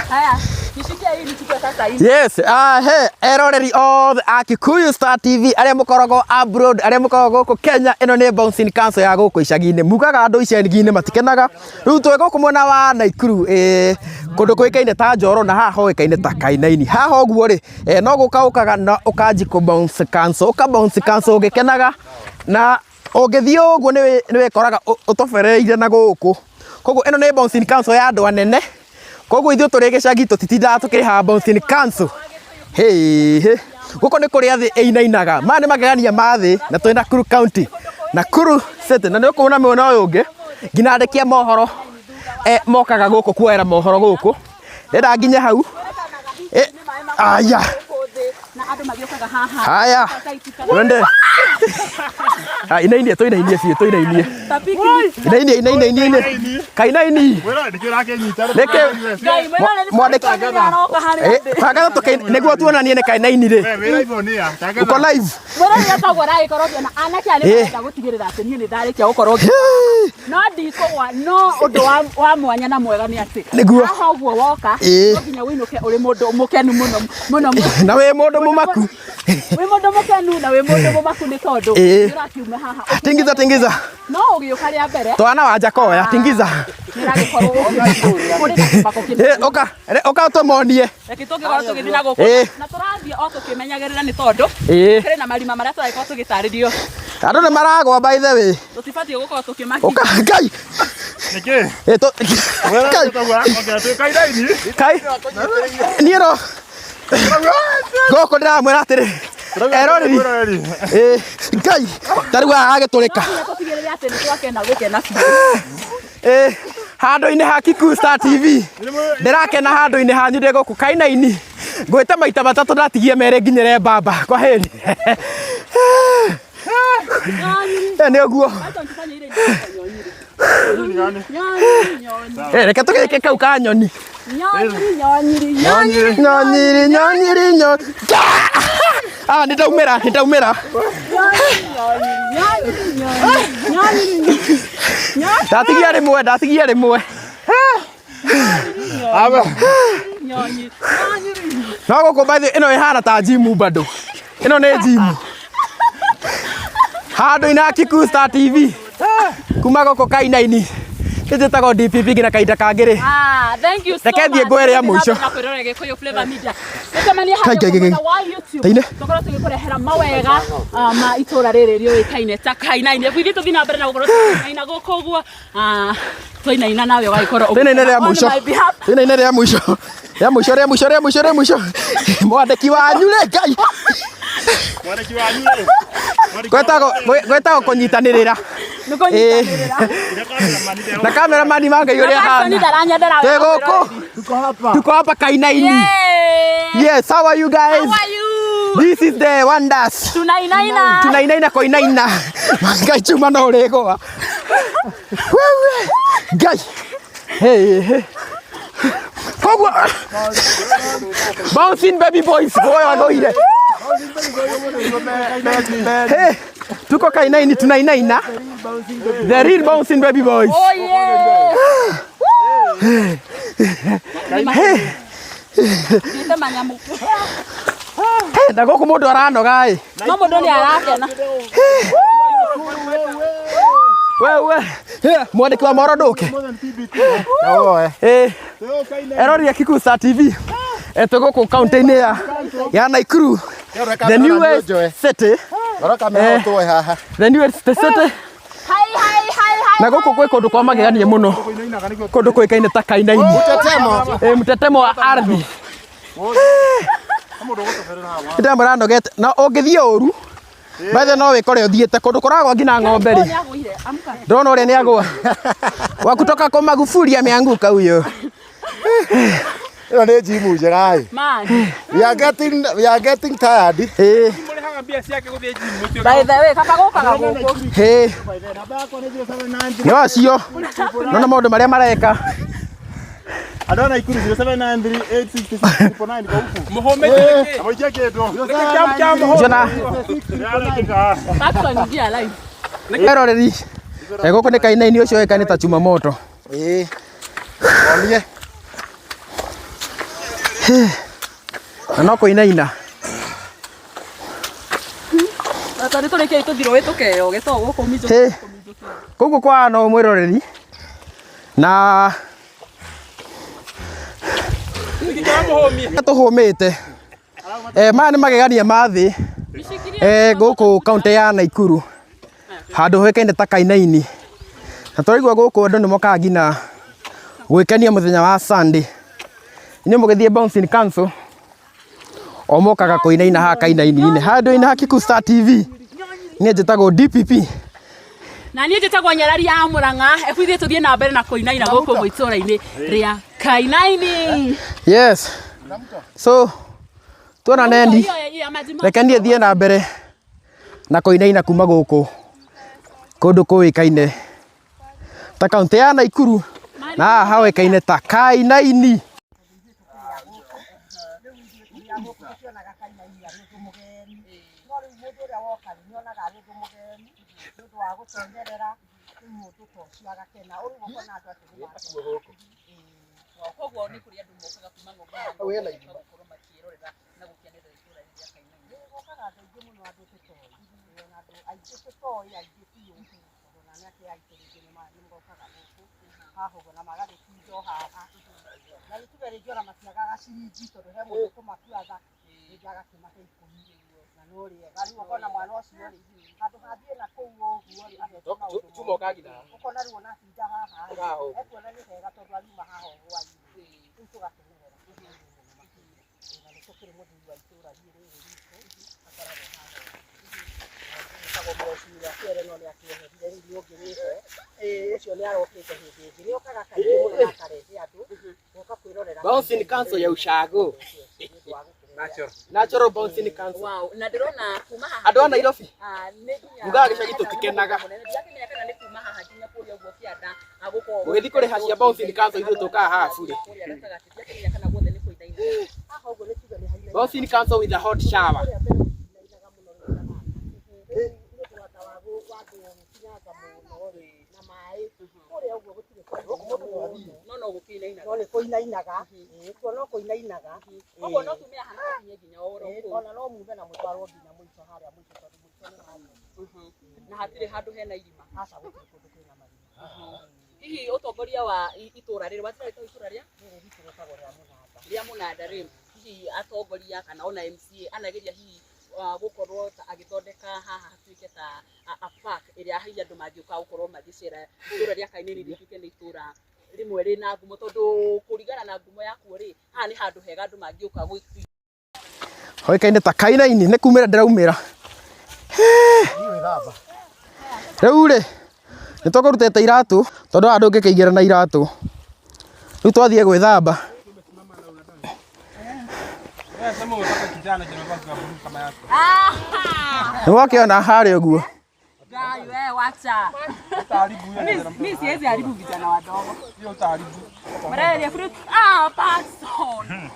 Haya, nishikie hii nichukue sasa hii. Yes, ah, he, eroreri othe a Kikuyu Star TV arĩa mũkoragwo abroad, arĩa mũkoragwo gũkũ Kenya, ĩno nĩ Bouncing Council ya gũkũ icagi-inĩ. Mugaga andũ icagi-inĩ matikenaga. Rĩu twĩ gũkũ mwena wa Naikuru, eh, kũndũ kũĩkaine ta Njoro na haha hoĩkaine ta Kainaini. Haha ũguo rĩ, eh, no gũka ũkaga na ũkanji kũ bounce council, ũka bounce council ũgĩkenaga na ũngĩthiĩ ũguo nĩ wĩkoraga ũtobereire na gũkũ. Koguo ĩno nĩ Bouncing Council ya andũ anene. Koguo ithuĩ tũrĩ gĩcagi tũtitindaga tũkĩrĩha bouncing council. Hĩ hĩ. Gũkũ nĩ kũrĩa thĩ ĩinainaga. Maya nĩ magegania ma thĩ na twĩ Nakuru County. Nakuru City. Na nĩ ũkuona mwena ũyũ ũngĩ nginya andĩki a mohoro eh, mokaga gũkũ kuoera mohoro gũkũ. Ndĩrenda nginye hau. Eh, aya. Na andũ magĩũkaga haha. Haya. Twende. Ah, inainie tũinainie biũ tũinainie. Ta picnic. Inainie inainie inainie. Kainaini. Nĩkĩ? Ngai, mwĩrore nĩ Mwandĩki- mwandĩki aroka harĩa Eh, ndĩ. tangatha tũkain nĩguo tuonanie nĩ kainaini rĩ. Uko live. Mwĩrore nĩ aragĩkorwo ngĩona anake aya nĩ Eh. marenda gũtigĩrĩra atĩ niĩ nĩ ndarĩkia gũkorwo ngĩ no ndikũgwa no ũndũ wa, wa mwanya na mwega nĩ atĩ Nĩguo. haha ũguo woka Ĩĩ. no nginya ũinũke ũrĩ mũndũ mũkenu mũno mũno mũno. Na wĩ mũndũ mũmaku. Wĩ mũndũ mũkenu na wĩ mũndũ mũmaku nĩ tondũ Ĩĩ. nĩ ũrakiuma haha Tingiza tingiza. no ũgĩũka rĩa mbere Twana wa Njakoya tingiza. nĩ ũragĩkorwo ũrĩ na kĩmako kĩnene Eh, ũka re- ũka tũmonie. Reke tũngĩkorwo tũgĩthiĩ na gũkũ Ĩĩ. na tũrathiĩ o tũkĩmenyagĩrĩra nĩ tondũ Ĩĩ. kũrĩ na marima marĩa tũragĩkorwo tũgĩtarĩrio Andũ nĩ maragwa by the way. tũtibatiĩ gũkorwo tũkĩmakinya Ũka Ngai. Eh, Ngai. Kai. Niĩ no gũkũ ndĩramwĩra atĩrĩ. Eroreri. Eh, Ngai. Ta rĩu haha hagĩtũrĩka. nginya tũtigĩrĩre atĩ nĩ twakena gũkena biũ Eh, handũ-inĩ ha Kikuyu Star TV ndĩrakena handũ-inĩ hanyu ndĩ gũkũ Kainaini ngwĩte maita matatũ ndatigie merĩ nginyĩre mbamba kwa heri. Eh, nĩ ũguo. Eh, reke tũgĩke kau ka nyoni. Nyonyiri, nyonyiri, Nyonyiri, nyonyiri, nyonyiri. Ah, nĩ ndaumĩra, nĩ ndaumĩra. Ndatigia rĩmwe, ndatigia rĩmwe. No gũkũ by the way, ĩno ĩhana ta gym bado. Ĩno nĩ gym. Handũ-inĩ ha Kikuyu Star TV. Kuma gũkũ Kainaini. Nĩ njĩtagwo DPP nginya kahinda kangĩ rĩ. Ah, thank you so Reke thiĩ much. ngwe rĩa mũico. Na kwĩrorera Gĩkũyũ Flavor Media. Tũcemanie Kai, harĩa kai, kai, mwena wa YouTube. Taine. Tũkorwo tũgĩkũrehera mawega ah, ma itũra rĩrĩ rĩũĩkaine ta Kainaini. Rĩu ithuĩ tũthiĩ na mbere na gũkorwo tũkĩinaina gũkũ ũguo. Ah, twainaina nawe ũgagĩkorwo Tũinaine rĩa on mũico. my behalf. Tũinaine rĩa mũico. Rĩa mũico, rĩa mũico, rĩa mũico, rĩa mũico. Mwandĩki wanyu rĩ, Ngai. Gwetagwo gwetagwo kũnyitanĩrĩra. Nĩ kũnyitanĩrĩra. Na kameramani wa Ngai ũrĩa Na ahana. ndaranyendera Twĩ gũkũ. Tuko hapa Kainaini. Yay! Yes, how are you guys? How are you? This is the wonders. Tunainaina. Tunainaina koinaina. Ngai chuma no ũrĩgũa. Wewe. Ngai. Hey, hey. Koguo Bouncing baby boys boy wagũire. Hey, tuko Kainaini tunainaina. The real bouncing baby boys. Oh yeah. Hey, Thiĩte manyamu. hey, na gũkũ mũndũ aranoga ĩ. No mũndũ nĩ arakena. Wewe, hey, mwandĩki wa mohoro ndũke. Eh, erori ya Kikuyu Star TV. Eh, twĩ gũkũ kaunti-inĩ ya ya Nakuru. The newest city. Eh, the newest city. Hai hai hai hai. Na gũkũ gwĩ kũndũ kwa magegania mũno. Kũndũ kũĩkaine ta Kainaini. Eh, mtetemo wa ardhi. Ndamwĩra nogete na ũngĩthiĩ ũru bethe no wĩkore ũthiĩte kũndũ kũragwa nginya ng'ombe rĩ. Nĩ agũire. Amka. Ndona ũrĩa nĩ agwa. Wa kutoka kwa Magufuli ameanguka huyo. Ĩno nĩ njimu njega ĩ. Man. We are getting tired. Eh, By the way, kaba gũkaga gũkũ. eh. Nĩ wacio. Nona maũndũ marĩa mareka. Andũ a Naikuru 0793866999 kwa huku. Amũikie kĩndũ. Jona Back ingia live. eroreri. Eh, gũkũ nĩ Kainaini ũcio ũĩkaine ta chuma moto. Ĩĩ. Onie. Na no kũinaina. Tondũ tũrĩkie tũthiĩ rũĩ tũkeyoge to gũkũ minjũ. Hĩ. Koguo kwa no mwĩroreri na tũhũmĩte. Eh, maya nĩ magegania ma thĩ eh, gũkũ kaũntĩ ya Naikuru handũ hoĩkaine ta Kainaini, na tũraigua gũkũ andũ nĩ mokaga nginya gwĩkenia mũthenya wa Sunday. Inyuĩ mũgĩthiĩ Bouncing Council o mokaga kũinaina haha Kainaini-inĩ handũ-inĩ ha Kikuyu Star TV. Niĩ njĩtagwo DPP. Na niĩ njĩtagwo Nyarari ya Mũrang'a. Ebu ithuĩ tũthiĩ na mbere na kũinaina gũkũ ũguo itũũra-inĩ rĩa Kainaini. Yes. So tuona nendi reke niĩ thiĩ na mbere na kũinaina kuma gũkũ kũndũ kũĩkaine ta kaũntĩ ya Naikuru na haha haũĩkaine ta Kainaini. Koguo nĩ kũrĩ andũ mokaga kuma ng'ongo na ng'ongo gũkorwo makĩrorera na gũkenerera itũũra rĩrĩ rĩa Kainaini. Gũkaga andũ aingĩ mũno andũ tũtoĩ ona andũ aingĩ tũtoĩ aingĩ biũ tondũ ona anake aitũ rĩngĩ nĩ mokaga gũkũ haha ũguo na magagĩtinda o haha na nĩ tuge rĩngĩ ona matiagaga ciringi tondũ he mũndũ ũkũmakuaga rĩngĩ agakĩmahe 10 na no rĩega rĩu ũkona mwana ũcio rĩ handũ hathiĩ na kũu ũguo rĩ ageka maũndũ moru. Ũkona rĩu ona atinda haha rĩ ekuona nĩ hega tondũ ariuma haha o hwainĩ rĩu tũgakenerera mũno makĩria. Na nĩ tũkĩrĩ mũthuri wa itũũra rĩrĩ ritũ akoragwo haha wĩtagwo mheshimiwa Kĩere no nĩ akĩeherire rĩu nĩ ũngĩ wĩho ũcio nĩ arokĩte hĩndĩ ĩngĩ nĩ okaga kaingĩ mũno na akarehe andũ goka kwĩrorera Bouncing Council ya ushago. Natural Bouncing Council. Wow, na ndĩrona kuma haha Andũ a Nairobi Ah, nĩ nginya mugaga gĩcagi tũtikenaga. Ndirakĩmenya kana nĩ kuma haha nginya kũrĩa ũguo kĩanda ah, gũkoragwo Mũgĩthiĩ kũrĩha cia Bouncing Council ithuĩ tũkaga haha bure. kũrĩa gatagatĩ ndirakĩmenya kana guothe nĩ kũinaina. Haha ũguo nĩ tuge nĩ hainaina. Bouncing Council with a hot shower. Kũrĩa mbere gũtinainaga mũno rĩu ta haha. Rĩu nĩ ũndũ wa ta wa andũ gũkinyanga mũno rĩ na maĩ kũrĩa ũguo gũtirĩ kũrainaina mũno No no gũkĩinainaga. no nĩ kũinainaga ĩĩ kuo no kũinainaga Koguo no tume haha na tũkinye nginya oro Ĩĩ, kũu. ona no mume na mũtwarwo nginya mũico harĩa mũico tondũ mũico nĩ harĩa Na hatirĩ handũ hena irima. aca gũtirĩ kũndũ kwĩna marima. Hihi ũtongoria wa itũũra rĩrĩ watira rĩtagwo itũũra rĩa Rĩrĩ ritũ rĩtagwo rĩa Mũnanda. Rĩa Mũnanda rĩ, hihi atongoria kana ona MCA anageria hihi gũkorwo ta agĩthondeka haha hatuĩke ta a park ĩrĩa hihi andũ mangĩũka gũkorwo magĩcera itũũra rĩa Kainini rĩtuĩke nĩ itũũra rĩmwe rĩna ngumo tondũ kũringana na ngumo yakuo rĩ, haha nĩ handũ hega andũ mangĩũka gwĩ Hoĩkaine ta Kainaini nĩ kumĩra ndĩraumĩra. Rĩu rĩ nĩ tũkũrutĩte iratũ tondũ haha ndũngĩkĩingĩra na iratũ. Rĩu twathiĩ gwĩthamba. Nĩ wakĩona harĩa ũguo. Ngai we wacha. Mimi siwezi haribu vijana wadogo. Mreria fruit. Ah, person.